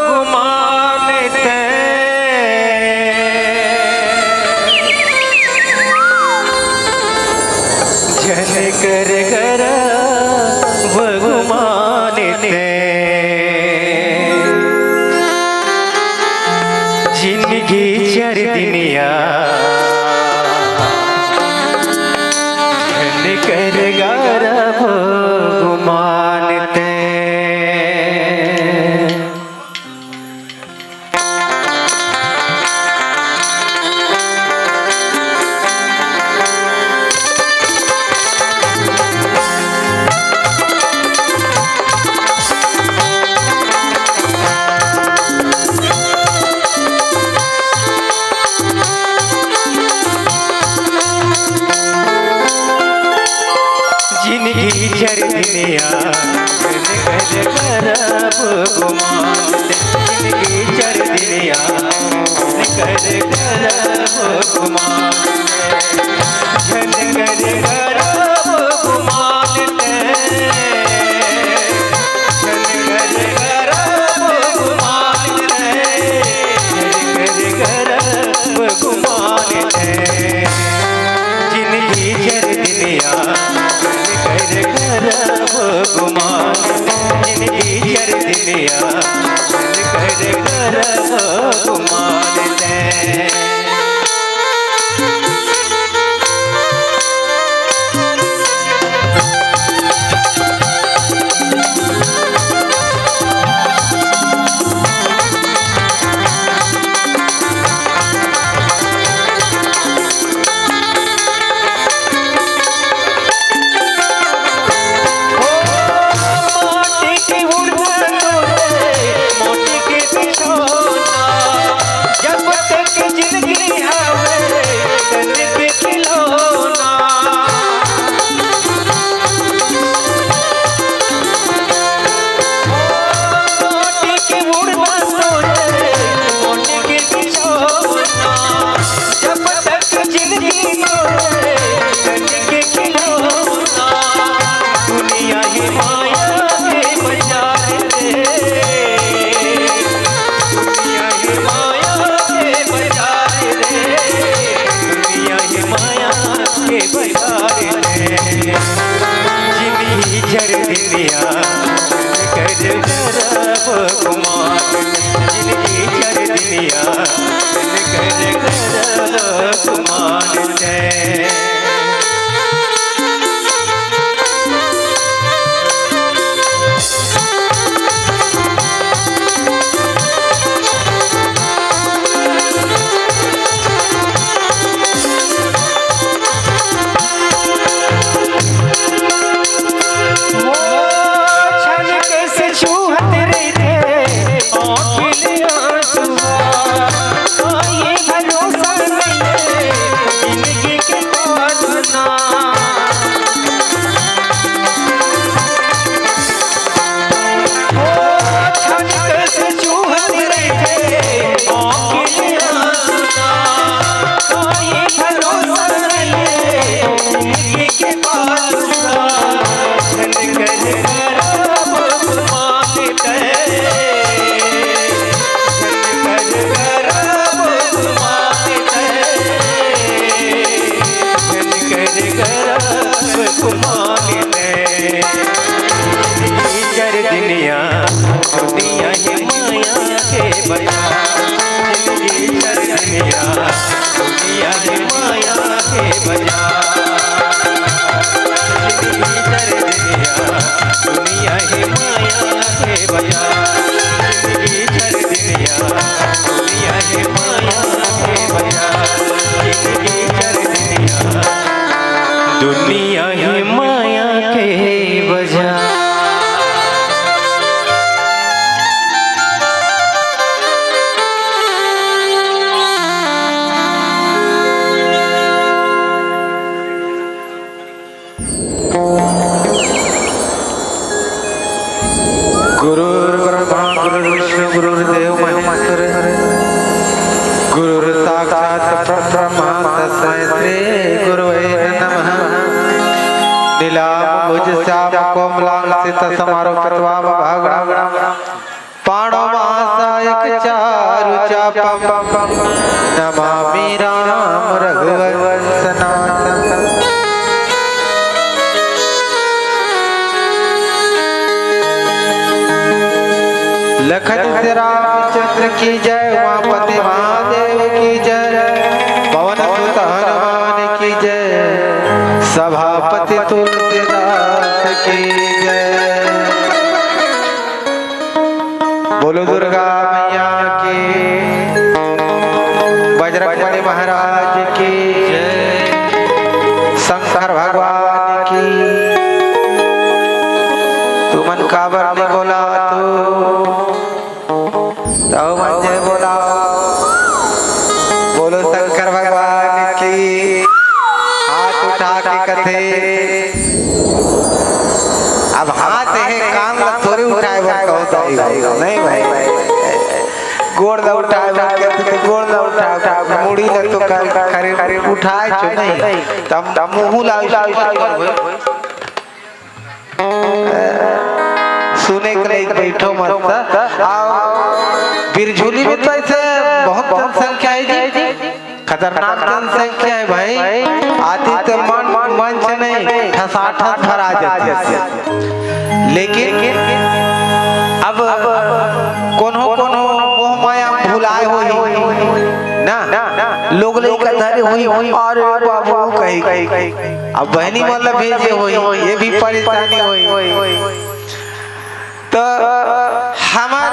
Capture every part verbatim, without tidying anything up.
गुमान ते झन कर गर्व गुमान ते। जिनगी चर दिनिया झन कर गर्व गुमान ते। जिनगी चर दिनिया झन कर गर्व गुमान। जिनगी चर दिनिया झन कर गर्व गुमान। झन कर गर्व गुमान ते। झन कर गर्व गुमान ते। झन कर गर्व गुमान ते। जिनगी चर दिनिया झन कर गर्व गुमान। जिनगी चर दिनिया झन कर गर्व गुमान ते। माटी के उड़ना तोरे, माटी के बिछौना, जब तक जिनगी हवे, तन पे खिलौना। माटी के उड़ना तोरे, माटी के बिछौना, जब तक जिनगी तोरे, तन के खिलौना। दुनिया ही माया के बाजार रे। दुनिया ही माया के बाजार रे। दुनिया ही माया के बाजार रे। जिनगी चर दिनिया कर गर्व गुमान। जिनगी चर दिनिया कर गर्व गुमान ते। चर दिनिया दुनिया ही माया के बाजार। जिनगी चर दिनिया दुनिया ही माया के बाजार। जिनगी चर दिनिया दुनिया ही माया के बाजार। जिनगी चर दिनिया दुनिया ही माया के बाजार। जिनगी चर दिनिया दुनिया ही माया के बाजार। गुरुर्ब्रह्मा गुरुर्विष्णु गुरुर्देव महेश्वर। गुरुर्साक्षात् परब्रह्म तस्मै श्री गुरुवे नमः। नीलाम्बुज श्याम कोमलांग सित समारोह कृत्वा भागणम। पाणौ महासायक चारु चापम नमामि राम रघुवंश नाथम। लखन से रामचंद्र की जय, उमापति महादेव की जय, पवन सुत हनुमान की जय, सभापति तुलसीदास की जय। बोलो दुर्गा मैया की, बजरंगबली महाराज की, शंकर भगवान की। तुमन काबर नहीं बोला तू? तहु मन जय बोला। बोलो शंकर भगवान की। हाथ उठा के कथे, अब हाथ हे, काम ला थोड़ी उठाए बर कहो दाई हो। नहीं भाई, गोड़ ला उठाए बर कथे, गोड़ ला उठाए, मुड़ी ला तो कर, करे उठाए छो नहीं, तब मुंह ला सुने के लायक बैठो मत। आओ, बिरझुली में तो ऐसे बहुत जनसंख्या है जी, खतरनाक जनसंख्या है भाई। आती तो मन, मंच नहीं, ठसाठस भरा जाती है। लेकिन अब कोनो कोनो मोह माया भुलाए होही ना, लोग लइका धरे होही, अरे बाबू कही, अब बहनी मन ला भेजे होही, ये भी परेशानी होही। तो हमार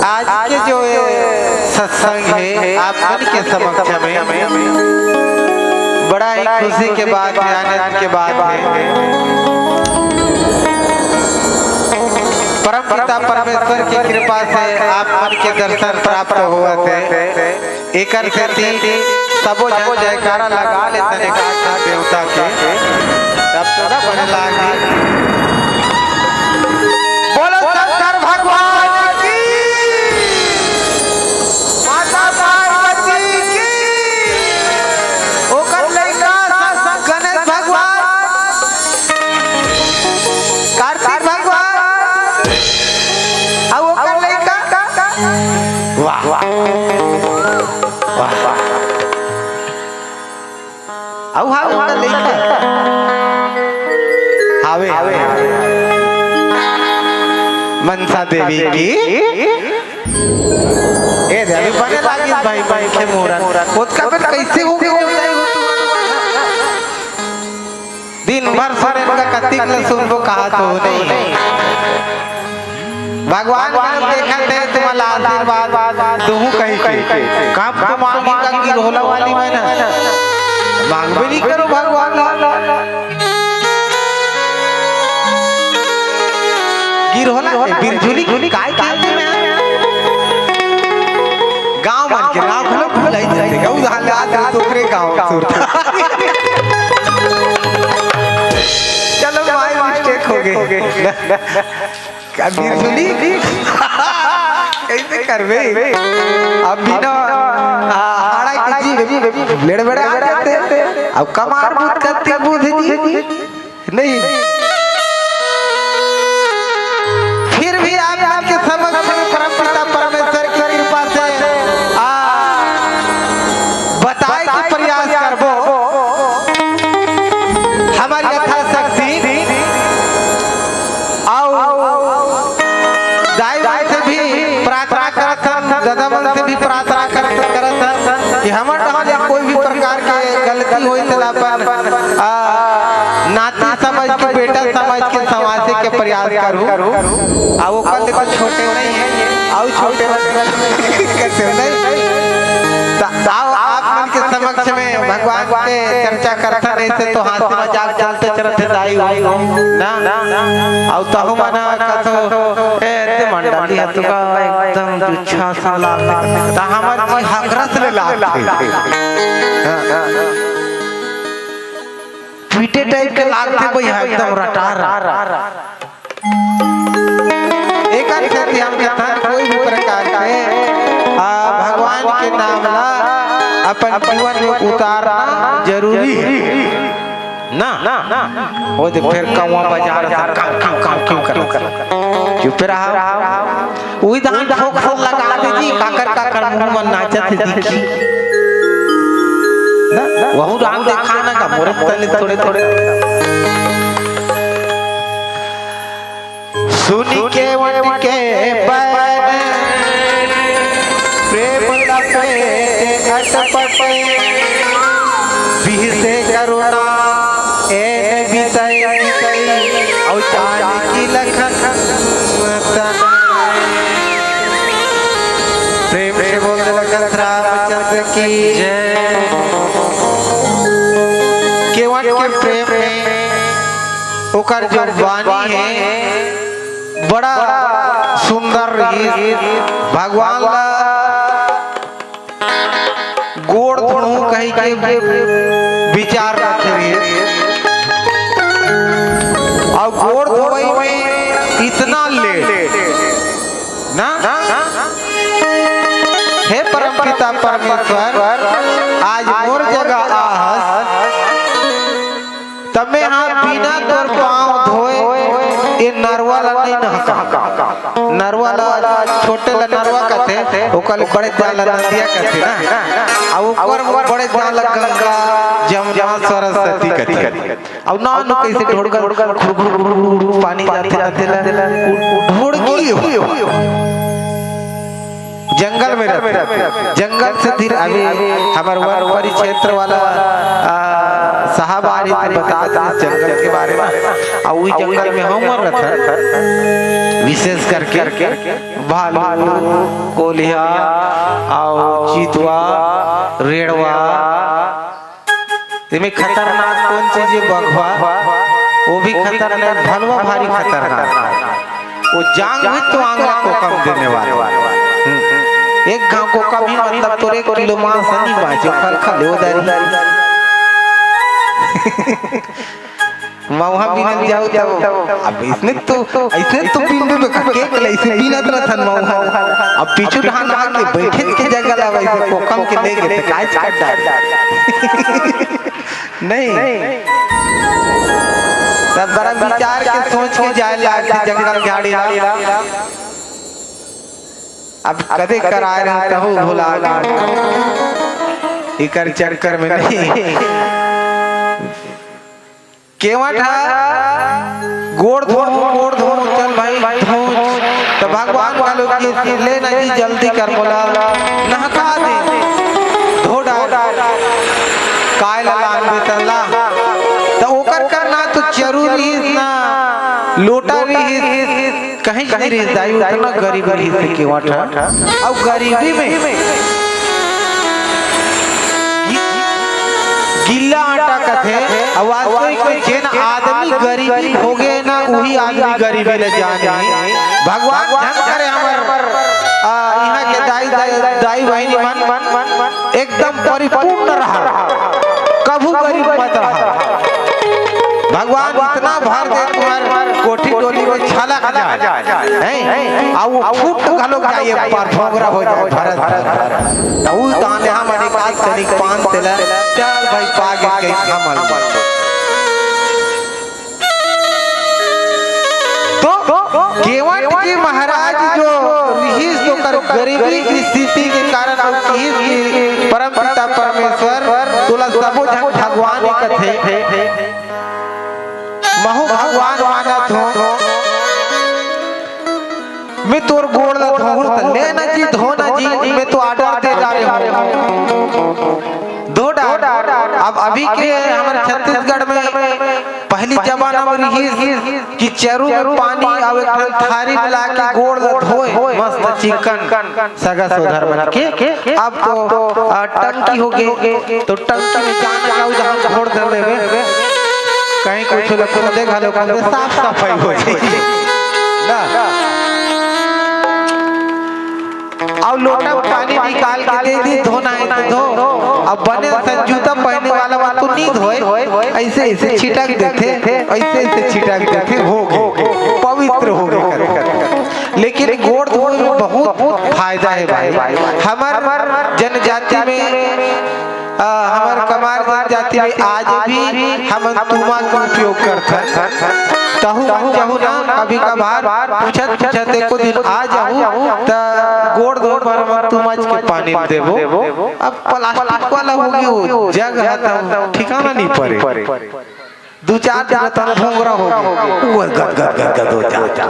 आज के जो ये सत्संग है, आप मन के समक्ष में बड़ा ही खुशी के बात है, आनंद के बात है। परम पिता परमेश्वर की कृपा से आप मन के दर्शन प्राप्त होवत है। एकर सेती सबो झन जयकारा लगा लेथन एकाध ठन देवता के, तब तोरा बने लागी। बोलो शंकर भगवान की, माता पार्वती की, ओकर लइका गणेश भगवान, कार्तिक भगवान, अउ ओकर लइका, वाह, वाह, वाह, वाह। अउ हावे ओकर लइका, हावे, हावे। मनसा देवी की। ए दे, अभी बने लागिस भाई, भाई के मुहूर्त। ओतका बेर कैसे हो गए? दिन भर सुरेन का कतिक ल सुनबो कहा तो नहीं। भगवान मन देखत हे तुमन ला आशीर्वाद दुहू कही के। कब तो मांगी का गिरहोला वाली मन ह। मांगबे नहीं करो भगवान ला। गिरहोला, ए, बिरझुली काय के? गांव मन के नाम घलो भुलाई जाथे। गांव धान ले आते तो ओकरे गांव सुरता। चलो, my mistake हो गए। का बिरझुली? कैसे करबे? अब बिना, आ, हाड़ा की जीभ लेड़बेड़ा जाथे। अब कमार बूथ करती बूथ जी। नहीं। फिर भी आप मन के समक्ष में परम पिता परमेश्वर की कृपा से, आ, बताए के प्रयास करबो। हमारी यथाशक्ति। अउ दाई मन से भी प्रार्थना करत हन, ददा मन से भी प्रार्थना करत, करत हन कि हमर डहर ले कोई भी प्रकार के गलती होई, तेला अपन, आ, नाती समझ के, बेटा समझ के संवारे के प्रयास करू। आ ओकर ले कुछ छोटे नहीं है, अउ छोटे करते नहीं। त आओ, आप मन के समक्ष में भगवान के चर्चा करथन, ऐसे तो हंसी मजाक चलते चलते दाई हो ना। अउ तहु मन कथो, ए, ते मंडली ह तुका एकदम जुच्छा सा लागथे। त हमर जी हकरस ले लागथे। हाँ। पीटे टाइप के लागथे भैया, एकदम रटार। एकर सेती हम कथन कोई भी प्रकार के, आ, भगवान के नाम ला अपन जीवन में उतारना जरूरी है। ना, ना, वो दे फेर कौआ बजा रहा था, कां, कां, कां, कां कर। चुप रहा। उही धान ठोक से लगा दे जी, काकर, काकर मुंह में नाचत हे जी। ना, वहू राम देखा ना का, मोरे तनी थोड़े, थोड़े। सुनि केवट के बैन, प्रेम लपेटे अटपट, बिहसे करुणा एन बिसई, अउ जानकी लखन तन। प्रेम से बोल दे लखन रामचंद्र की जय। केवट के प्रेम में ओकर जो वाणी हे, बड़ा सुंदर रहिस। भगवान ला गोड़ धोहूं कहि के विचार रखे रहिस। अउ गोड़ धोवई में इतना लेट ना, हे परमपिता परमेश्वर, आज मोर जगह आहस, त मैं हा बिना तोर पाँव धोए ए नरवा ला नइ नहका। नरवा ला, छोटे ला नरवा कथे, ओकर बड़े जान ला नदिया कथे ना। अउ ओकर बड़े जान ला गंगा, जमुना, सरस्वती कथे। अउ नानू कइसे ढोड़गा, घुर, घुर, घुर, घुर, घुर, पानी जाथे, जाथे ला, ढोड़गी हो। जंगल में रहथे। जंगल से फिर अभी हमर वन परिक्षेत्र वाला, आ, साहब आ रही तो बता दे जंगल के बारे में। आ, वही जंगल में हम रहथन, विशेष करके भालू, कोलिया, अउ चितवा, रेड़वा, एमे खतरनाक कौन चीज हे? बघवा, वो भी खतरनाक, भलवा भारी खतरनाक। वो जांग भी तो आंगला कोकम देने वाला। हम्म। एक घाव कोकम ही मतलब तोर एक किलो मांस नहीं बांचे, खल खल हो दारी। मउहा बिनल जाऊ तब। अब इसने तो, इसने तो बिन भी बेका, के कले इसे बिनत रथन मउहा। अब पीछू ढान आके बैठे के जगह ला वैसे कोकम के ले गए, तो काय छाट डाल। नहीं। तब बड़ा विचार के सोच के जाए ला, कि जंगल झाड़ी ला। अब कदे कराए रहे तहु भुला गए। इकर चक्कर में नहीं। केवट हा गोड़ धो, गोड़ धो, चल भाई, धो। त भगवान घलो कि ले ना जी, जल्दी कर, मोला नहका दे, धो डार। काय ला लानबे त ला। त ओकर करना तो जरूरी ना, लोटा भी कहीं नहीं रहिस दाई, उतना गरीब रहिस केवट हा। अउ गरीबी में गि-, गिल्ला आटा कथे, अउ वास्तविक में जेन आदमी गरीबी भोगे ना, उही आदमी गरीबी ले जाने। भगवान धन करे हमर, आ, इहाँ के दाई, दाई, दाई बहिनी मन एकदम परिपूर्ण रहा, कभू गरीब मत रहा। भगवान इतना भर दे तुम्हार कोठी डोली में छलक जाए, हैं? अउ फुट घलो जाए, एक बार भोगरा हो जाए, भरत, भरत, भरत। त उ दाने हमन एक आध तनिक पान तेला, चल भाई, पागे के हमन। तो केवट जी महाराज जो रिहिस, ओकर गरीबी की स्थिति के कारण अउ किहिस कि परमपिता परमेश्वर तोला सबो झन भगवान ही कथे। महू भगवान मानत हों। मैं तोर गोड़ ला धोहूं त ले ना जी, धो ना जी, मैं तो order दे डारे हों। धो डार। अब अभी के हमर छत्तीसगढ़ में पहली जमाना में रिहिस कि चरू में पानी अउ एक ठन थारी में लाके गोड़ ला धोए, मस्त चिकन सगा सोदर मन के। अब तो, आ, टंकी हो गे, तो टंकी में जान जाऊ, जहाँ घोड़ दे देवे, कहीं कुछ लोग खोदे घलो, खोदे, साफ सफाई हो जाए ना। अउ लोटा में पानी निकाल के दे दी, धोना हे त धो। अब बने सन जूता पहने वाला मन तो नी धोए, ऐसे ऐसे छिटक देथे, ऐसे ऐसे छिटक देथे, हो गे, पवित्र हो गे करके। लेकिन गोड़ धोए में बहुत फायदा हे भाई। हमर जनजाति में, आ, हमर कमार जाति में आज भी हमन तुमा के उपयोग करथन। तहू मन जहू ना, कभी कभार पूछत पूछत एको दिन आ जाहू, त गोड़ धोए बर हमन तुमा के पानी ल देबो। अब प्लास्टिक वाला होगे वो जग ह, त ठिकाना नहीं परे। दू चार दिन तन भोंगरा हो गए, वो गद गद गद गद गद हो जाता।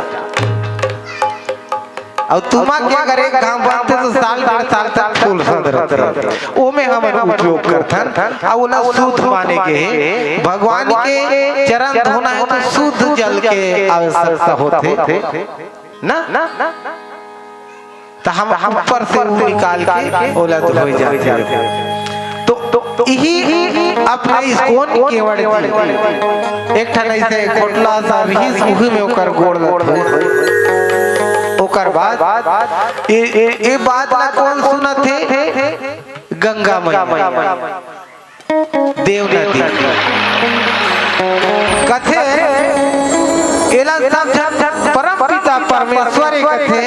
अउ तुमा के अगर एक घांव बनथे तो साल डेढ़ साल तक फूल सद रथे। ओमे हमन उपयोग करथन, अउ ओला शुद्ध माने के हे। भगवान के चरण धोना हे तो शुद्ध जल के आवश्यकता होथे ना। त हम ऊपर से ऊ निकाल के ओला धोए जाथे। तो, तो इही अपने इस्कोन केवड़ के एक ठन ऐसे खोटला सा रिहिस, उही में ओकर गोड़ ल धोए। ओकर बाद ए, ए, ए बात ला कौन सुनत हे? गंगा मैया। देव नदी। कथे, एला सब झन परम पिता परमेश्वर ही कथे,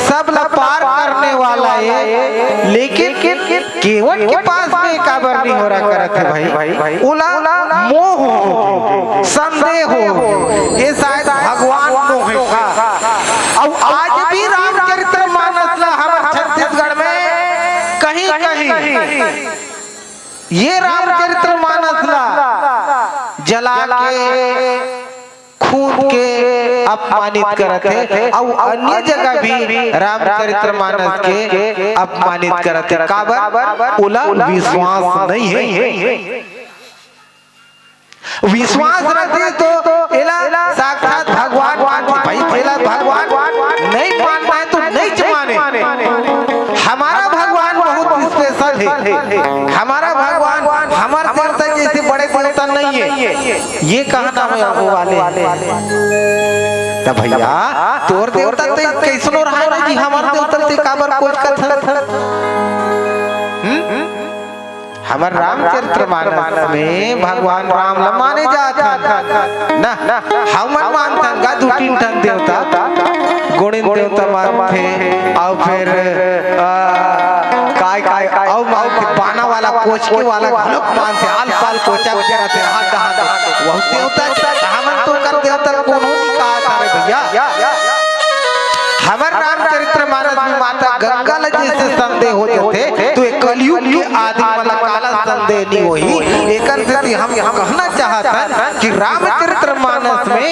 सब ला पार करने वाला ये, लेकिन केवट के पास में काबर नहीं हो रहा करत हे भाई? ओला मोह हो, संदेह हो, ये शायद भगवान मोह का। अउ आज भी रामचरित्र मानस ला हम छत्तीसगढ़ में कहीं कहीं ये रामचरित्र मानस ला जला के खून के अपमानित करत हे, अउ अन्य जगह भी रामचरित्र मानस के अपमानित करत हे। काबर? ओला विश्वास नहीं है। विश्वास रहितिस तो एला साक्षात भगवान मानतिस। भाई, जेला भगवान नहीं मानना है तो नहीं माने। हमारा भगवान बहुत स्पेशल है। हमारा भगवान, हमार देवता जैसे बड़े देवता नहीं है, ये कहना में आगू वाले। त भैया, तोर देवता तो कैसनो रहा ना जी, हमार देवता ते काबर कोचकत हन? हम्म? हमर रामचरित्र मानस में भगवान राम ल माने जात हन ना, हमन मानथन गा दू तीन ठन देवता, गोड़िन देवता मानथे, अउ फिर, आ, काय, काय, अउ मानथे, पाना वाला, कोचके वाला घलोक मानथे, आल पाल कोचा के रथे, हाँ, कहाँ दे? वहू देवता के, हमन तो कर देवता ल कोनो नहीं कहा था रे भैया। हमर रामचरित्र मानस में माता गंगा ल जैसे संदेह हो जाथे, तो ये कलयुग के आदमी मन ल काला संदेह नहीं होही। एकर सेती हम कहना चाहत हन कि रामचरित्र मानस में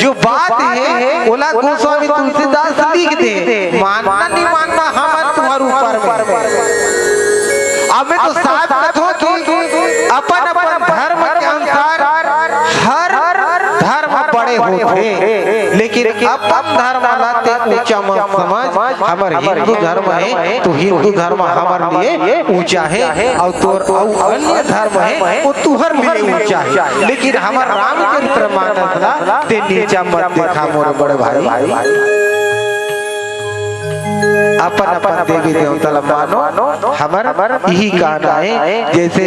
जो बात है, ओला गोस्वामी तुलसीदास लिख दे। मानना नहीं मानना, हमर तुम्हर ऊपर में। अब मैं तो साफ कथों कि अपन अपन धर्म के अनुसार हर धर्म बड़े होथे, लेकिन अपन धर्म ला ते ऊंचा मत समझ। हमर हिंदू धर्म है, तो हिंदू धर्म हमर लिए ऊंचा है, अउ तोर अउ अन्य धर्म है, वो तुहर लिए ऊंचा है, लेकिन हमर रामचरित्र मानस ला ते नीचा मत देखा मोर बड़े भाई। अपन अपन देवी देवता ला मानो, हमर इही कहना है। जैसे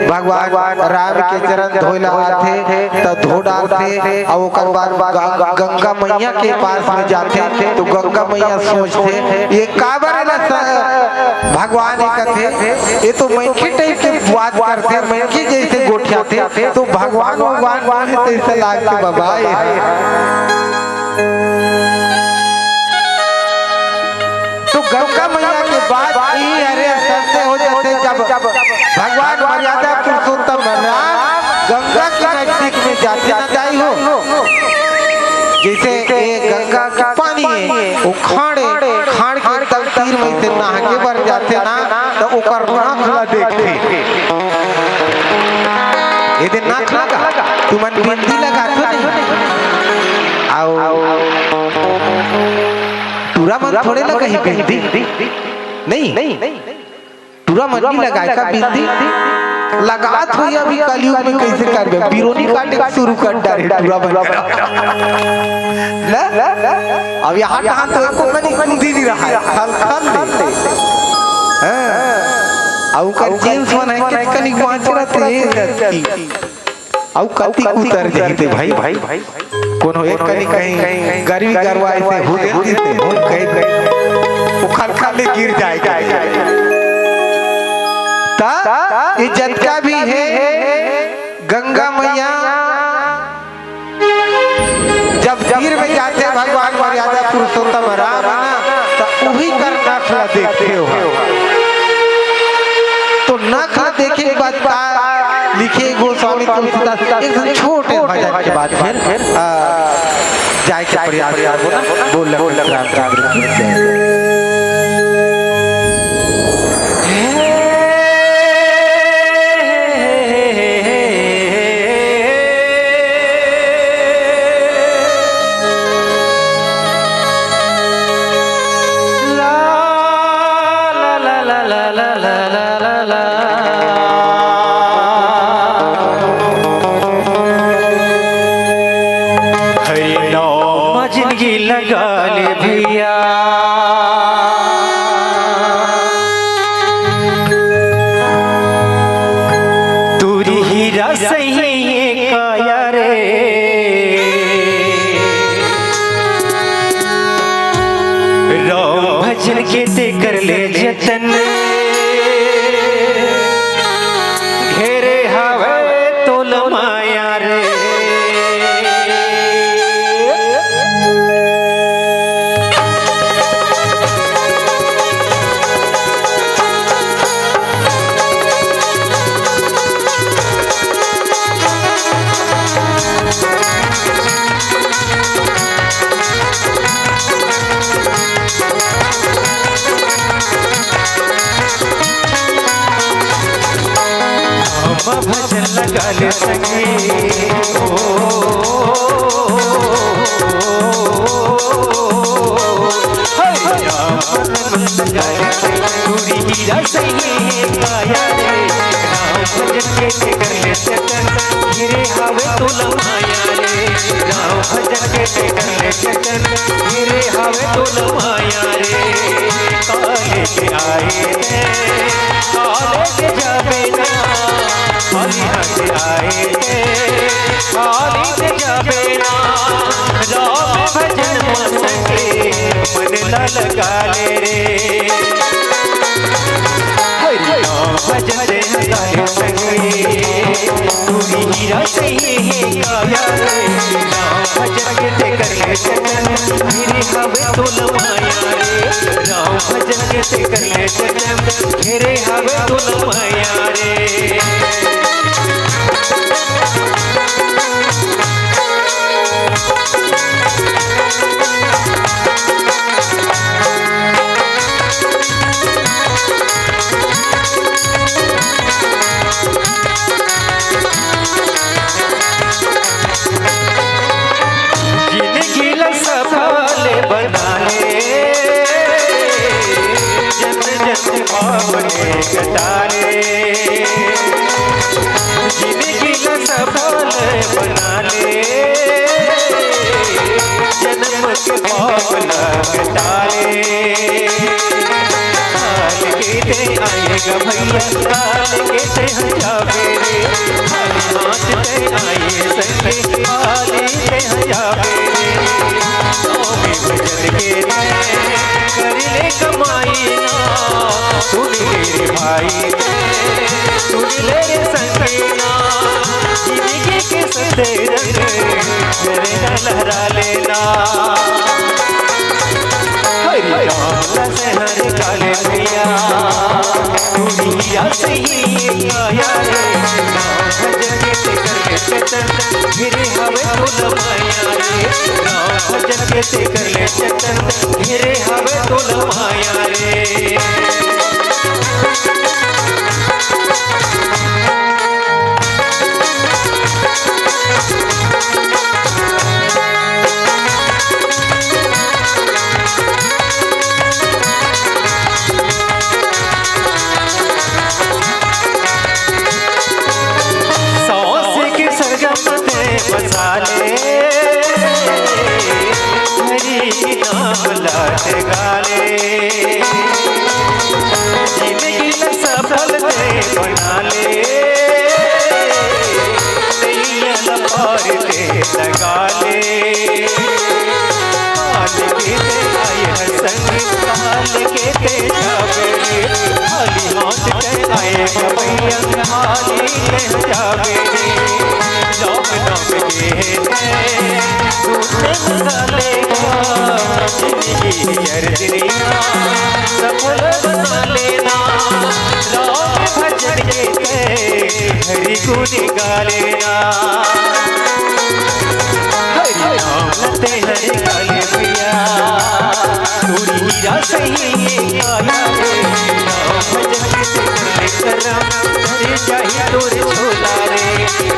भगवान राम के चरण धोए ला आथे, त धो डालथे, अउ ओकर बाद ग-, गंगा मैया के पास में जाथे, तो गंगा मैया सोचथे, ये काबर एला स-, भगवान ये कथे, ये तो मनखे टाइप के बात करथे, मनखे जैसे गोठियाथे, तो भगवान, भगवान माने तैसे लागथे बाबा ये। तो गंगा मैया के बात ई हरे संदेह हो जाथे, जब भगवान मर्यादा पुरुषोत्तम राम गंगा के नजदीक में जाथे ना दाई हो। जैसे ये गंगा के पानी है, वो खाड़े, खाड़ के तल तीर में से नहा के बर जाथे ना, तो ओकर नाक ला देखथे। ये दे नाक लगा, तुमन बिंदी लगाथो नहीं? अउ टूरा मन थोड़े लगाही बिंदी, नहीं? टूरा मन नहीं लगाए का बिंदी? लगात होही, अभी कलयुग में कैसे करबे? बिरोनी काटे के शुरू कर डारे टूरा मन। ना? अब यहाँ कहाँ तो एको कनी कुंदी नहीं रहा है, खल खल ले। हाँ। अउ ओकर जींस मन है, कितकनी बाँच रहा थे, अउ कति उतर जाही ते भाई, कोनो एक कनी कहीं गरवी गरवा ऐसे हो देती ते, हम कहीं उखड़ खा ले गिर जाए कहीं। ता ये जतका भी हे, गंगा मैया जब तीर में जाथे भगवान मर्यादा पुरुषोत्तम राम ना, त उही कर नख ल देखथे हो। तो नख ल देखे के बाद का लिखे गोस्वामी तुलसीदास, एक ठन छोटे भजन के बाद फिर, आ, जाए के प्रयास करबो ना। बोल लखन रामचंद्र की जय। हरि नाम जिंदगी लगा ले भैया। तू हीरा सही है काया रे। राम भजन के ते कर ले जतन। घेरे हवे तोला माया रे। राम भजन लगा ले संगी। ओ, हे राम भजन लगा ले संगी। तू हीरा सही काया रे। राम भजन के ते कर ले जतन। घेरे हवे तोला माया रे। राम भजन के ते कर ले जतन। घेरे हवे तोला माया रे। काले के आए थे, काले के जाबे ना। खाली हाथ आए थे, खाली के जाबे ना। राम भजन मन के मन ला लगा ले रे। हरि नाम भजन दे हजारों संगे। तू हीरा सही है काया रे। राम भजन के ते कर ले जतन। घेरे हवे तोला माया रे। राम भजन के ते कर ले जतन। घेरे हवे तोला माया रे। जिंदगी ला सफल बना ले, जन्म जन्म पावन कटा ले। जिंदगी ला सफल बना ले, जन्म के पावन कटा ले। काल के ते आएगा भैया, काल के ते हंसा मेरे। खाली हाथ ते आए संगे, काल के ते हंसा मेरे। स्वामी भजन के ते कर ले कमाई ना। सुन ले रे भाई ते, सुन ले रे संगी ना। जिंदगी के सत रंग मेरे ना लहरा लेना। हरि राम सहर काले भैया, तू हीरा सही काया रे। राम भजन के ते कर ले जतन, घेरे हवे तोला माया रे। राम भजन के ते कर ले जतन, घेरे हवे तोला माया रे। सांस के सरगम ते बसा ले, हरि नाम लात गा ले। जिंदगी ला सफल ते बना ले, नैया ला पार ते लगा ले। काल के ते आए हर संग, काल के ते जाबे रे। खाली हाथ आए भैया, खाली रह जावे रे, राम नाम के है दूसरे मसाले ना, जिंदगी जर जरिया सफल बना लेना, राम भजन के है हरि गुण गा लेना। हरि नाम ते हरि काल पिया, तोरी हीरा सही ये काया रे। राम भजन के ते कर ले करम, हरे चाही तोरे छोला रे।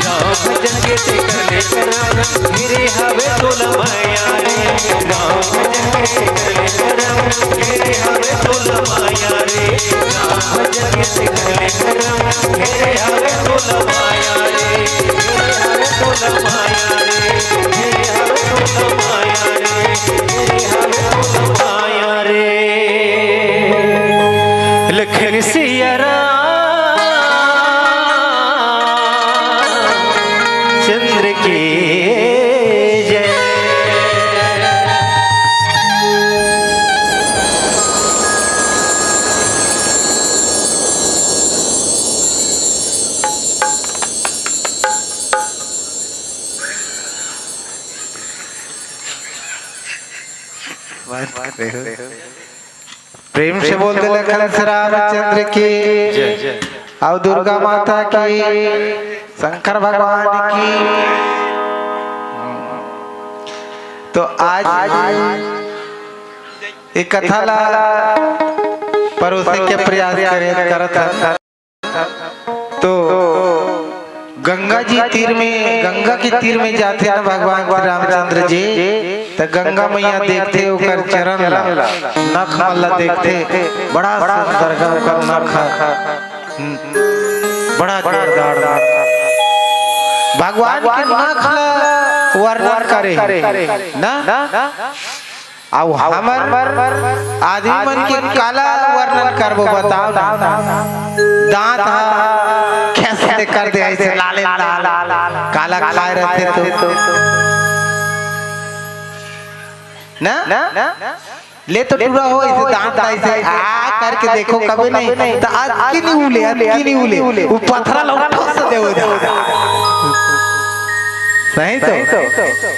राम भजन के ते कर ले करम, मेरे हवे तोला माया रे। राम भजन के ते कर ले करम, मेरे हवे तोला माया रे। राम भजन के ते कर ले करम, मेरे हवे तोला माया रे। लखन सिया राम चंद्र की जय। प्रेम से बोल दे लखन श्री रामचंद्र की जय। और दुर्गा माता की, शंकर भगवान की। तो आज एक कथा ला परोसे के प्रयास करे करत हन। तो गंगा जी तीर में, गंगा के तीर में जाथे ना भगवान श्री रामचंद्र जी, त गंगा मैया देखथे ओकर चरण ला, नख मन ला देखथे, बड़ा सुंदर गा ओकर नख ह। हम्म, बड़ा जोरदार नख। भगवान के नख ला वर्णन करे हे ना। अउ हमर आदमी मन के काला वर्णन करबो, बताओ ना। दांत ह खेस ले कर दे, ऐसे लाले लाल, काला खाए रहथे तो। ना? ले तो टूरा हो, ऐसे दांत ऐसे आ करके देखो, कभी नहीं। तो अतकी नहीं उले, अतकी नहीं उले। वो पथरा ला उठा से दे हो जा। सही तो?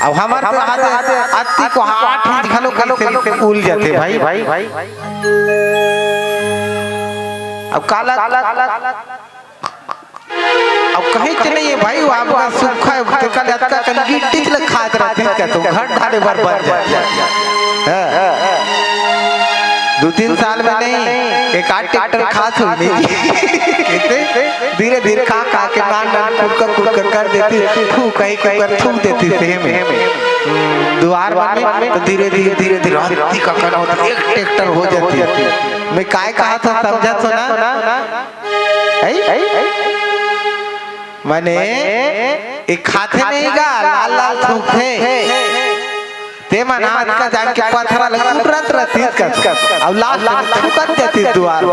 अब हमार तो आते, आते अतकी को आठ इंच घलो कइसे उल जाथे भाई। अब काला, अब कहीं च नहीं है भाई, वो आपका सूखा है, तेकर ले अतका कन गिट्टी ले खात रहती का तो घर ढाले बर बन जाए। हाँ। दो तीन साल में नहीं, एक आध ट्रैक्टर खात हुई नहीं। कहते, धीरे धीरे खा खा के नान नान कुरकर कुरकर कर देती, थू कहीं कुकर थूक देती से में। द्वार में तो धीरे धीरे धीरे धीरे अतकी का कन होती, एक ट्रैक्टर हो जाती। मैं काय कहा था, समझा तो ना? ऐ? मने ए खाथे नहीं गा, लाल लाल थूकथे। ते मन हाथ का जान के पथरा लग उतरत रहती का। अब लास्ट में थूकत जाती द्वार।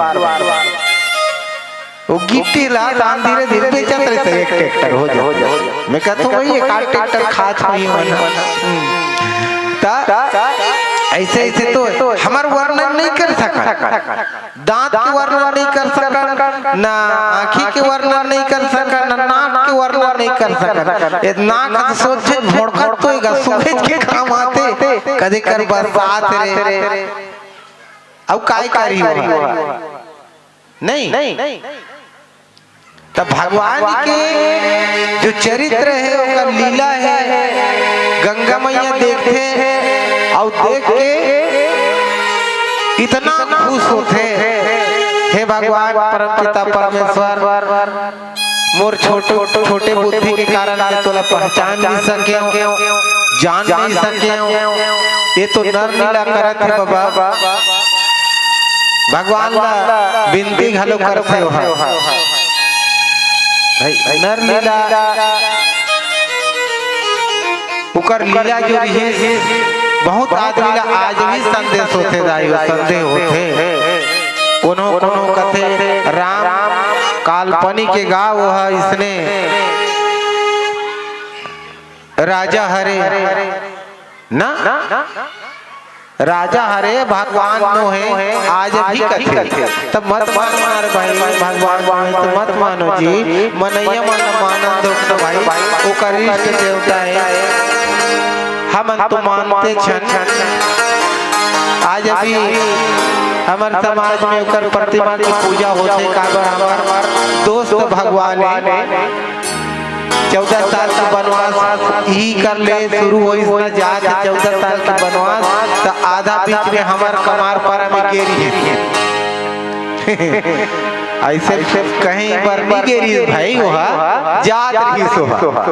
वो गिट्टी ला दान धीरे धीरे बेचत रहते, एक ट्रैक्टर हो जाए। मैं कहता हूँ, वही एक आध ट्रैक्टर खात हुई मन। हम्म। ता ऐसे ऐसे तो हमार वर्णन नहीं कर सका। दांत के वर्णन नहीं कर सकन, ना आँखी के वर्णन नहीं कर सकन, ना नाक के वर्णन नहीं कर सकन। ये नाक तो सोचे भोड़कत तो एगा, सूरज के काम आते, कदे कर बरसात रे। अउ काय करी हो? नहीं। तब भगवान के जो चरित्र है, ओकर लीला है, गंगा मैया देखथे अउ देख के इतना खुश होथे, हे भगवान परम पिता परमेश्वर, मोर छोटो, छोटे बुद्धि के कारण मैं तोला पहचान नहीं सकेंव, जान नहीं सकेंव। ये तो नर लीला करत हे बाबा। भगवान ला बिनती घलो करथे ओहा। भाई, नर लीला, ओकर लीला जो रिहिस, बहुत आदमी ला आज भी संदेश होथे दाई, संदेह होथे। कोनो कोनो कथे राम काल्पनिक के गाँव ओहा इसने राजा हरे ना, राजा हरे भगवान नोहे, आज भी कथे। त मत मानो यार भाई, भगवान नोहे त मत मानो जी। मनइया मन ल मानन दो न भाई, ओकर इष्ट देवता हे। हमन तो मानते छन। आज अभी हमर समाज में ओकर प्रतिमा के पूजा होथे, काबर हमर दोस्त भगवान हे। चौदह साल के बनवास इही कर ले शुरू होइस न जात हे, चौदह साल के बनवास, त आधा बीच में हमर कमारपारा में गे रिहिस। अइसे कहीं बर नइ गे रिहिस भाई, ओहा जात रिहिस ओहा।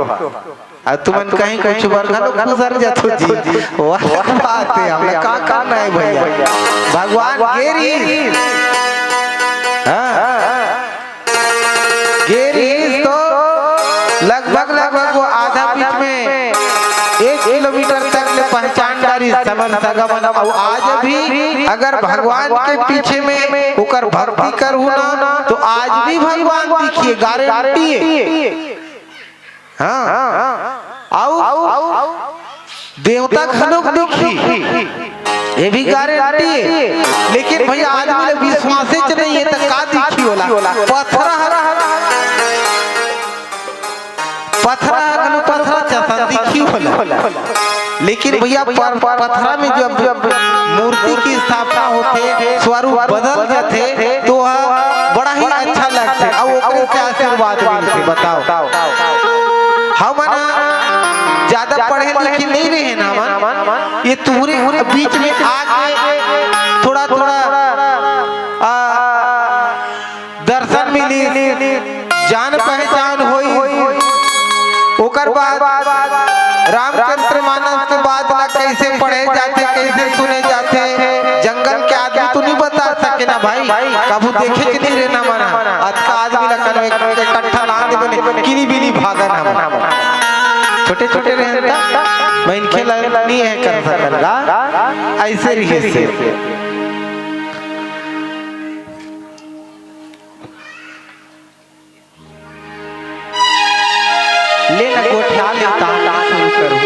अउ तुमन कहीं कुछ बर घलो खुसर जाथो जी, वो अलग बात हे, हमला का करना हे भइया, भगवान गे रिहिस। हाँ। गे रिहिस तो लगभग, लगभग वो आधा बीच में एक किलोमीटर तक ले पहचान डारिस समन सगा मन। अउ आज भी अगर भगवान के पीछे में ओकर भक्ति करहू ना, तो आज भी भगवान दिखिए, गारंटी हे। हाँ। अउ देवता घलोक दिखही, ये भी गारंटी हे। लेकिन भइया, आदमी ल विश्वासेच नइ हे, त का दिखही ओला? पथरा ह, पथरा ह घलो पथरा जइसन दिखही ओला। लेकिन भइया, पर-, पथरा में जब मूर्ति के स्थापना होथे, स्वरूप बदल जाथे, तो वह बड़ा ही अच्छा लगथे, अउ ओकरे से आशीर्वाद मिलथे। बताओ, हमन ज्यादा पढ़े लिखे नइ रहे ना, हमन ये तुंहरे बीच में आके थोड़ा थोड़ा, आ, दर्शन मिलिस, जान पहचान होइस। ओकर बाद रामचरितमानस के बात ला कइसे पढ़े जाथे, कइसे सुने जाथे, जंगल के आदमी तो नइ बता सके ना भाई, कभू देखेच नइ रहे ना मन। अतका आदमी ला कनो एक, इकट्ठा लान दे बने, किनी बिनी भागन हमन। छोटे छोटे रहेन त मनखे ला नइ हे कर सकन गा, अइसे रिहिस हे। ले ना गोठिया ले, तान शुरू करो।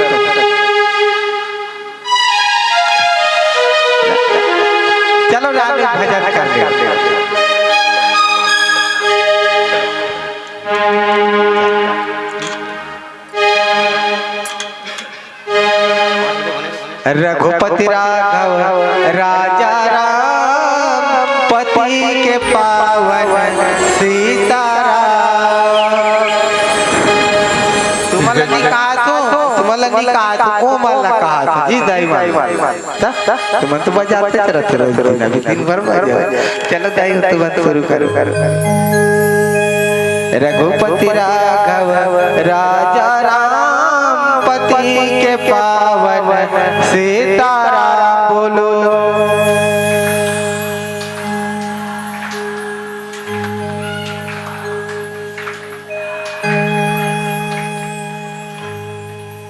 चलो राम एक भजन कर ले। रघुपति राघव राजा राम, पति के पावन सीताराम। तुमन ला नइ कहाथों, तुमन ला नइ कहाथों, ओमन ला कहाथों जी, दाई मन। त तुमन तो बजाते रहिथो रोज दिन, अभी दिन भर बजाओ। चलो दाई, तुमन शुरू करो। रघुपति राघव राजा राम, पति के पावन सीताराम बोलो।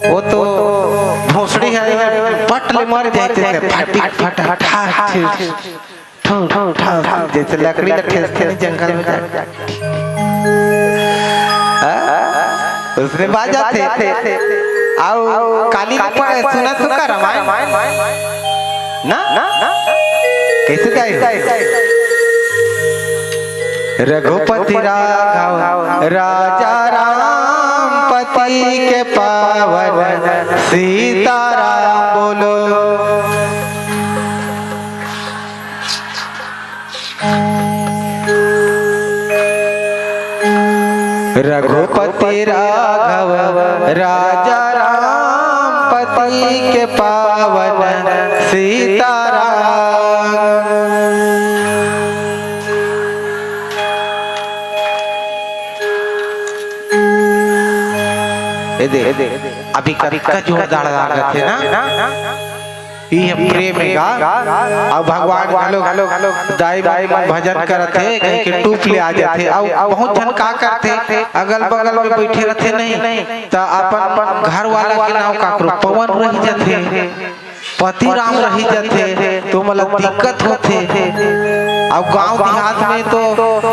वो तो भोसड़ी हे, पट ले मर जाथे ते, फट, फट, फट, फट, ठा, ठा, ठा, ठा, जइसे लकड़ी ला ठेसथे नहीं जंगल में जाके। हाँ? उसने बाजा थे। अउ काली ने पढ़े, सुना तो का रामायण? ना? कइसे गाए? रघुपति राघव राजा राम, पति के पावन सीताराम बोलो। रघुपति राघव राजा राम, पति के पावन सीताराम। ए दे, अभी कतका जोरदार लागत हे ना? इही प्रेम हे गा। अउ भगवान घलो दाई मन भजन करत हे, कहिके टूप ले आ जाथे। अउ बहुत झन का करथे, अगल बगल में बइठे रहिथे नहीं, त अपन घर वाला के नाव काकरो पवन रहि जाथे, पति राम रहि जाथे, त ओमन ला दिक्कत होथे। अब गांव देहात में तो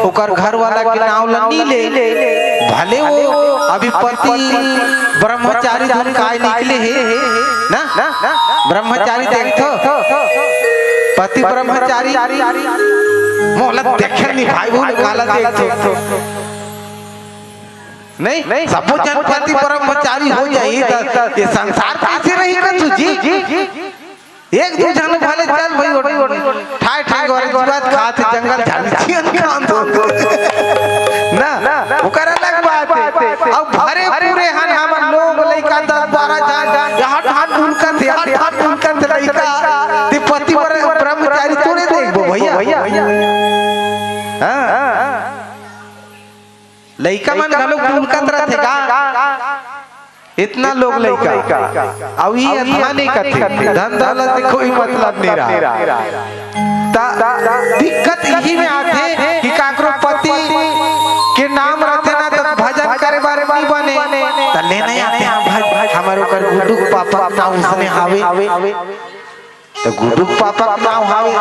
ओकर घर वाला के नाव ल नी ले, भले वो अभी पति ब्रह्मचारी धुन काय निकले हे ना, ब्रह्मचारी देखथो, पति ब्रह्मचारी, मोला देखे नी भाई, वो काला देखथो। नहीं, सबो झन पति ब्रह्मचारी हो जाही त ये संसार कइसे रही कछु जी? एक दू झन भले चल भाई, ठाय ठाय गोरे जीवत खात जंगल झाड़ी छियन खान दो ना, ओकर अलग बात हे। अब भरे पूरे हन हमन लोग लइका दस बारह झन, यहाँ ठान ढुलकत, यहाँ ठान ढुलकत लइका, ते पति ब्रह्मचारी तोरे देखबो भैया। हाँ। लइका मन घलो ढुलकत रथे का? इतना लोग लइका। अउ ई अधमा नहीं कथे, धन दौलत से कोई मतलब नहीं रहा। त दिक्कत इही में आथे कि काकरो पति के नाम रथे ना, त भजन करे बर नहीं बने, त लेने आथे, "हाँ भाई, भाई, हमर ओकर गुड्डू के पापा के नाम उसने हावे।" त गुड्डू के पापा के नाव हावे,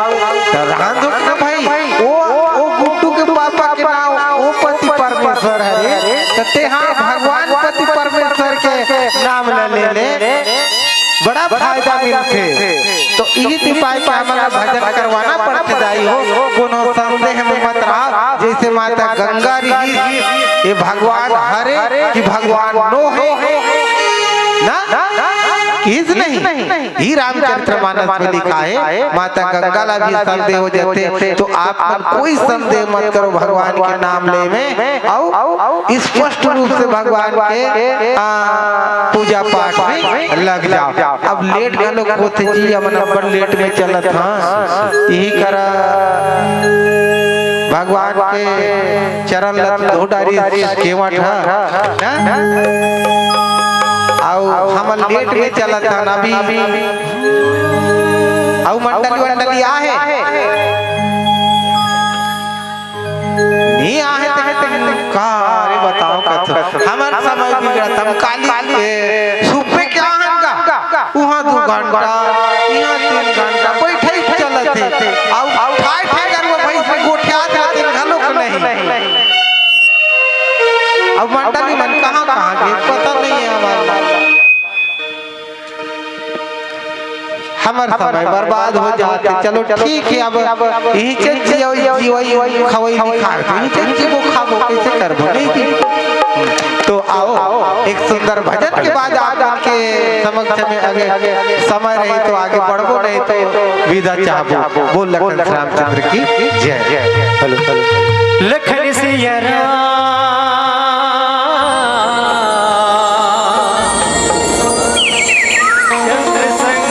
त रहन दो ना भाई, वो, वो गुड्डू के पापा के नाव, वो पति परमेश्वर हरे, त तेहा भगवान पति परमेश्वर के नाम ल ले ले, बड़ा फायदा मिलथे। तो इही उपाय के हमन ला भजन करवाना पड़थे दाई हो, कोनो संदेह में मत रहा, जैसे माता गंगा रही, ये भगवान हरे कि भगवान नो हे, ना? किस नहीं? ही रामचरित मानस में लिखा हे, माता गंगा ला भी संदेह हो जाथे, तो आप मन कोई संदेह मत करो भगवान के नाम ले में, अउ स्पष्ट रूप से भगवान के, आ, पूजा पाठ में लग जाओ। अब लेट घलो होथे जी, हमन अब्बड़ लेट में चलत हन, यही करा भगवान के चरण ल धो डारिस केवट ह, ना? अउ हमन लेट में चलत हन अभी। अउ मंडली वंडली आहे? नी आहे ते, ते का? अरे बताओ कथो। हमर समय बिगड़त, हम काली, ए, सुबह क्या हन का? उहाँ दू घंटा, इहाँ तीन घंटा, बैठे ही चलत हे। अउ ठाय ठाय गरुवा भैंस में गोठियात रहिथे, घलोक नहीं। अब मंडली मन कहाँ कहाँ गे, पता नहीं है हमारा। हमर समय बर्बाद हो जाथे। चलो ठीक हे, अब इही चीज जियो, जियो, खवई दिखा दो, इही चीज जियो, खाबो, कैसे करबो, नहीं जी? तो आओ, एक सुंदर भजन के बाद आप मन के समक्ष में आगे समय रही तो आगे बढ़बो, नहीं तो विदा चाहबो। बोल लखन श्री रामचंद्र की जय। Hello, hello. Lakhan Siya Ramchandra संग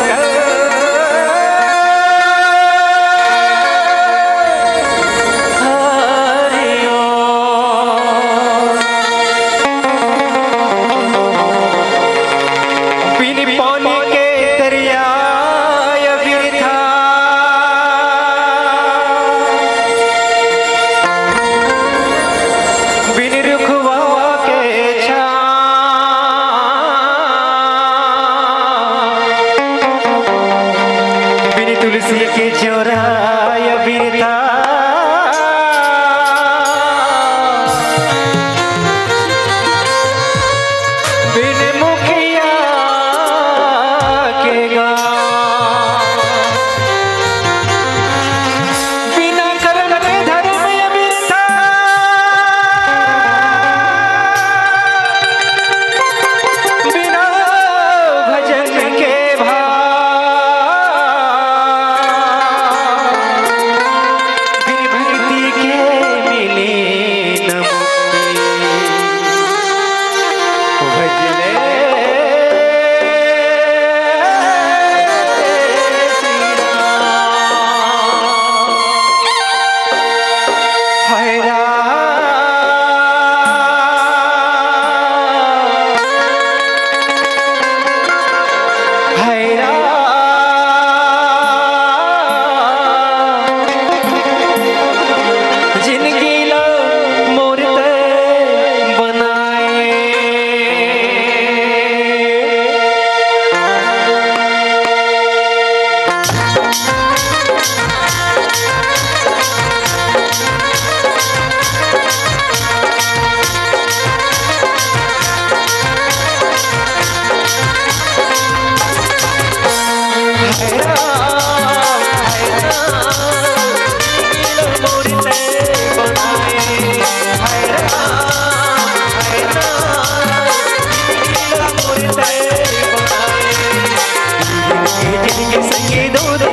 हरि ओम। बिन पानी के दरिया बिरथा, बिन रुखवा के छाँव, बिन तुलसी के चौराया बिरथा, बिन मुखिया के गाँव, बिना करम के धर्म ये बिरथा, बिना भजन के भाव।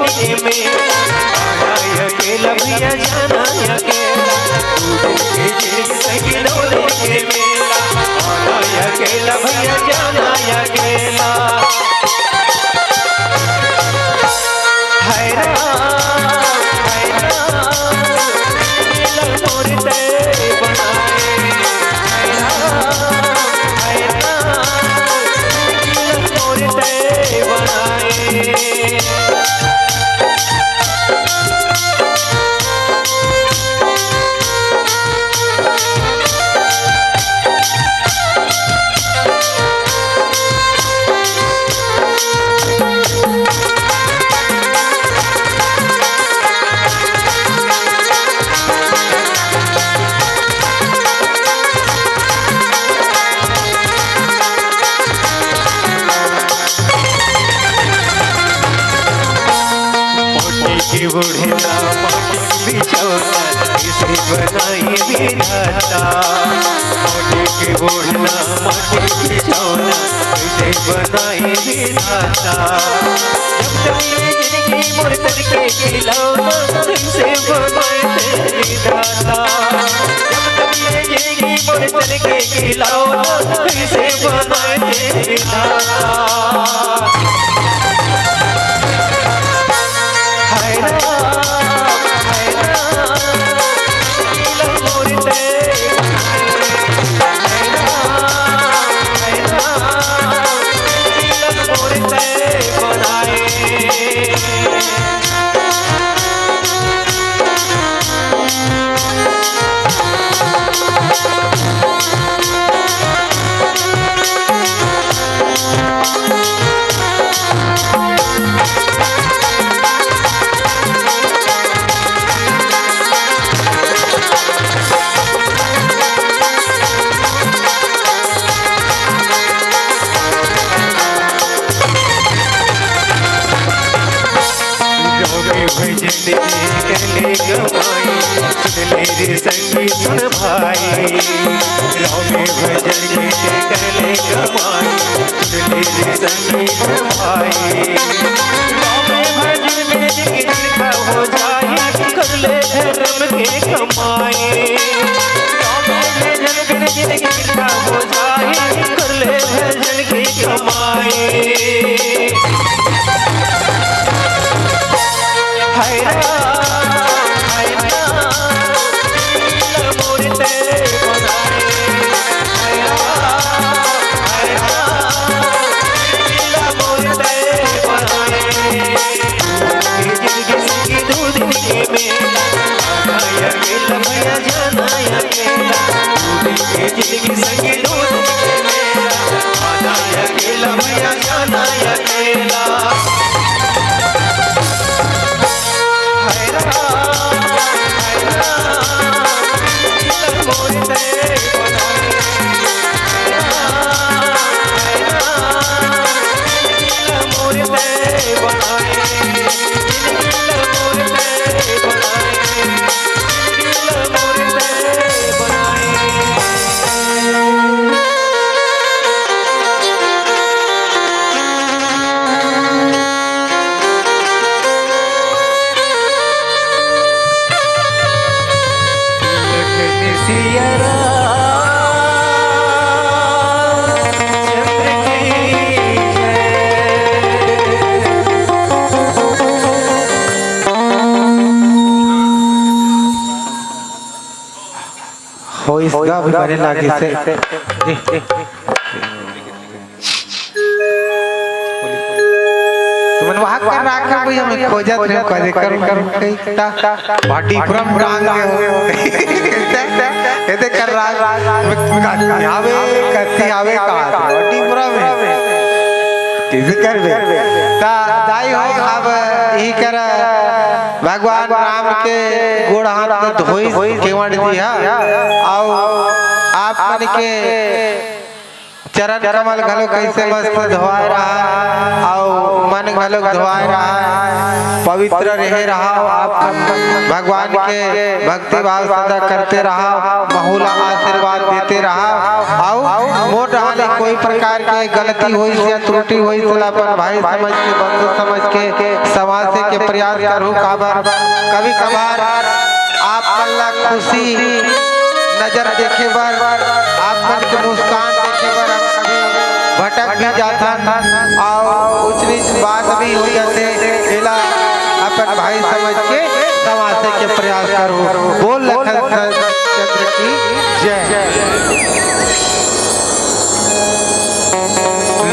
के मेला, आना अकेला भैया जाना अकेला। दू दिन के जिंदगी संगी दो दिन के मेला, आना अकेला भैया जाना अकेला। हाय राम, हाय राम, मिलन मोर तय बनाए। हाय राम, हाय राम, मिलन मोर तय बनाए। मोटी के ओढ़ना, माटी बिछौना, कइसे बनाई विधाता। मोटी के ओढ़ना, माटी बिछौना, कइसे बनाई विधाता। जब तक ये जिंदगी मोर तन के खिलौना, कइसे बनाई विधाता। जब तक ये जिंदगी मोर तन के खिलौना, कइसे बनाई विधाता। हाय राम, हाय राम, मिलन मोर तय बनाए। हाय राम, हाय राम, मिलन मोर तय बनाए। गाँव में भजन के करे कमाई, सुन ले रे संगी सुन भाई। गाँव में भजन के करे कमाई, सुन ले रे संगी सुन भाई। गाँव में भजन में जिंदगी का हो जाए, कर ले धर्म के कमाई। गाँव में भजन में जिंदगी का हो जाए, कर ले भजन के कमाई। हाय राम, हाय राम, दिल मोर तय बनाए। हाय राम, हाय राम, दिल मोर तय बनाए। ये जिंदगी संगी दो दिन के मेला, आना अकेला भैया जाना अकेला। ये जिंदगी संगी दो दिन के मेला, आना अकेला भैया जाना अकेला। हाय राम, हाय राम, मिलन मोर तय बनाए। हाय राम, हाय राम, मिलन मोर तय बनाए। मिलन मोर तय बनाए। मिलन मोर तय बनाए। होइस गा भी बने लागिस हे। तुमन वहाँ कर राख भैया, मैं खोजत रहे कदे कर कर ता बॉडी पूरा टांग के हो। एते कर राख आवे, करती आवे कहा बॉडी पूरा में। किसी कर बे। ता दाई हो अब यही कर भगवान राम के गोड़ हाथ धोई केवड़ दिया। आओ आप मन के चरण कमल घलो कइसे मस्त धोवाय रहा, अउ मन घलो धोवाय रहा। पवित्र रहे रहा। आप भगवान के भक्ति भाव सदा करते रहा, महू ला आशीर्वाद देते रहा। अउ मोर डहान ले कोई प्रकार के गलती होइस या त्रुटि होइस, तेला अपन भाई समझ के, बंधु समझ के संवासे के प्रयास करहू। काबर कभी कभार आप मन ला खुशी नजर देखे बर, आप मन के मुस्कान देखे बर हम कभी भटक भी जाथन, अउ ऊंच नीच बात भी हो जाथे। एला अपन भाई समझ के संवासे के प्रयास करहू। बोल लखन चंद्र की जय।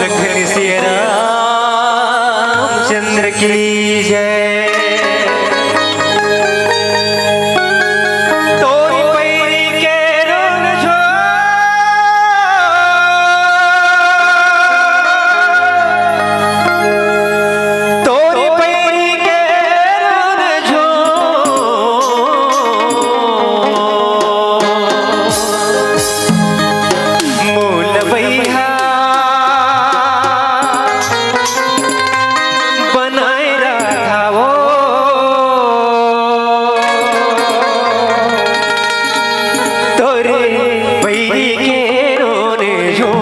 लखन सिया रामचंद्र की जय। तोरी पैरी के रुन झो, तोरी पैरी के रुन झो, मोल बइहा बनाए रखावो। तोरे पैरी के रोने जो।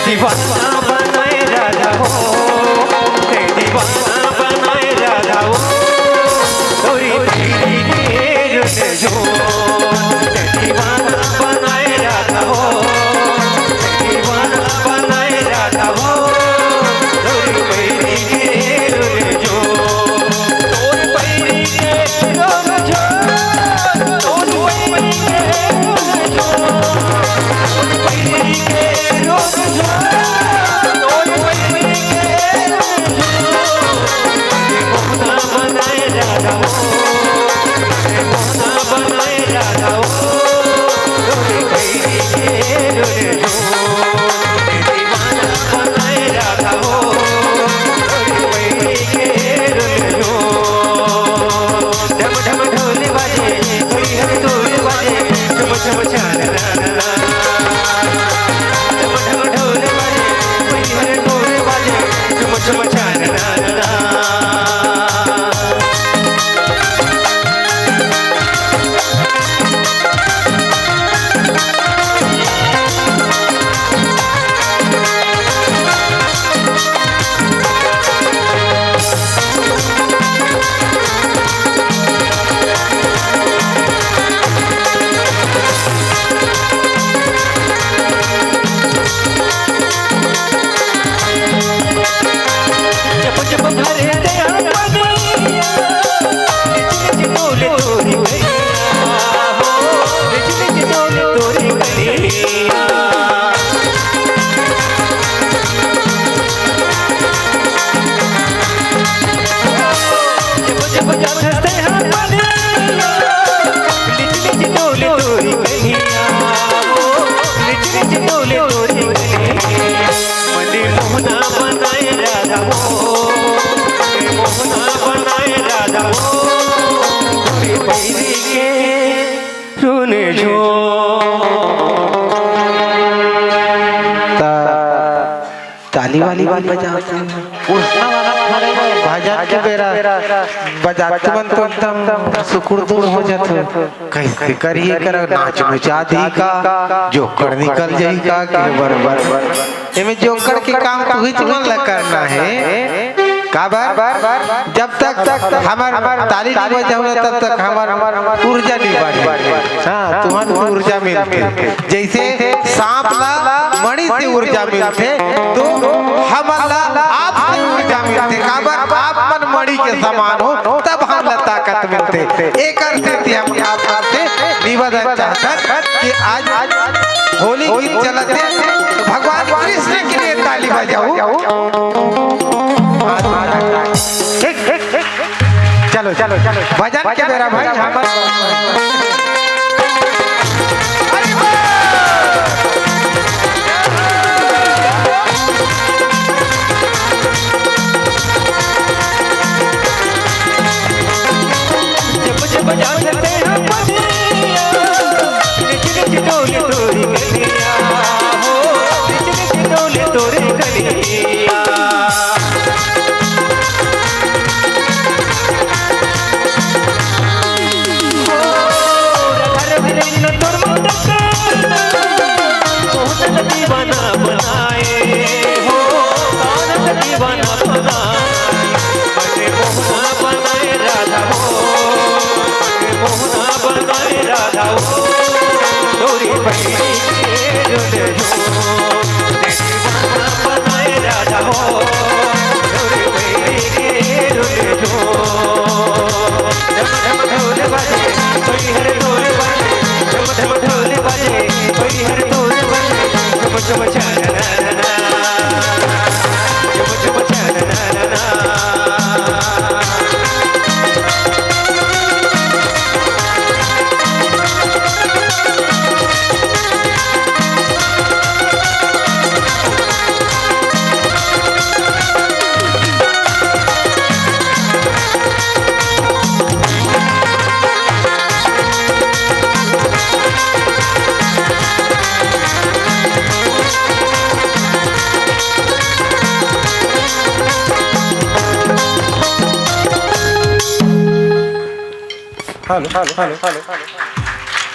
दीवाना बनाए राजा हो, दीवाना बनाए राजा हो, तोरी दीवाना बनाए राजा हो, दीवाना बनाए राजा हो, तोरी पैरी के रोने जो, तोरी पैरी के रोने जो, तोरी पैरी के रोने जो, तोरी पैरी के रोने जो, तोरी पैरी के रोने जो। मोहना बनाए राजा हो, मोहना बनाए राजा हो, तोरी पैरी के रोने जो, दीवाना बनाए राजा हो, तोरी पैरी के रोने जो। ढम ढम ढोल बाजे, कोई हर ढोल बाजे, चम चम चान ना ना ना। ढम ढम ढोल बाजे, कोई हर ढोल बाजे, चम चम चान ना ना ना। ताली वाली वाली बजावत हे। भजन के बेरा बजात मन तो एकदम सुकुर दुर हो जाथे। कइसे करही करा, नाच नचा दिही का, जोकड़ निकल जाही का, के बरोबर। एमे जोकड़ के काम तुहिच मन ला करना हे। काबर? जब तक हमर ताली नइ बजाहू ना, तब तक हमर ऊर्जा नइ बढ़े। हाँ, तुमन ऊर्जा मिलथे। जइसे सांप ला मणि से ऊर्जा मिलथे, तो हमन ला आप से ऊर्जा मिलथे। काबर? आप मन मणि के समान हो, तब हमन ला ताकत मिलथे। एकर सेती हम आप मन से निवेदन चाहथन, कि आज, आज, आज होली गीत चलत हे, तो भगवान कृष्ण के लिए ताली बजाओ। चलो, चलो, चलो, भजन के बेरा भाई, हमर जब जब जागते हैं पनिया, रिच रिच डोले तोरी कलिया, हो, रिच रिच डोले तोरी कलिया। हो, राधा रविंद्र तोर मटक, मोहन दीवाना बनाए, हो, कानन दीवाना बनाए। बने मोहना बनाए राधा हो, बने मोहना बनाए राधा हो, तोरी बहिनी के रुन झूम। बने मोहना बनाए राधा हो, तोरी बहिनी के रुन झूम। ढम ढम ढोल बजे, कोई हर ढोल बजे, ढम ढम ढोल बजे, कोई हर ढोल बजे, ढम ढम Chanana. Hello, hello, hello, hello.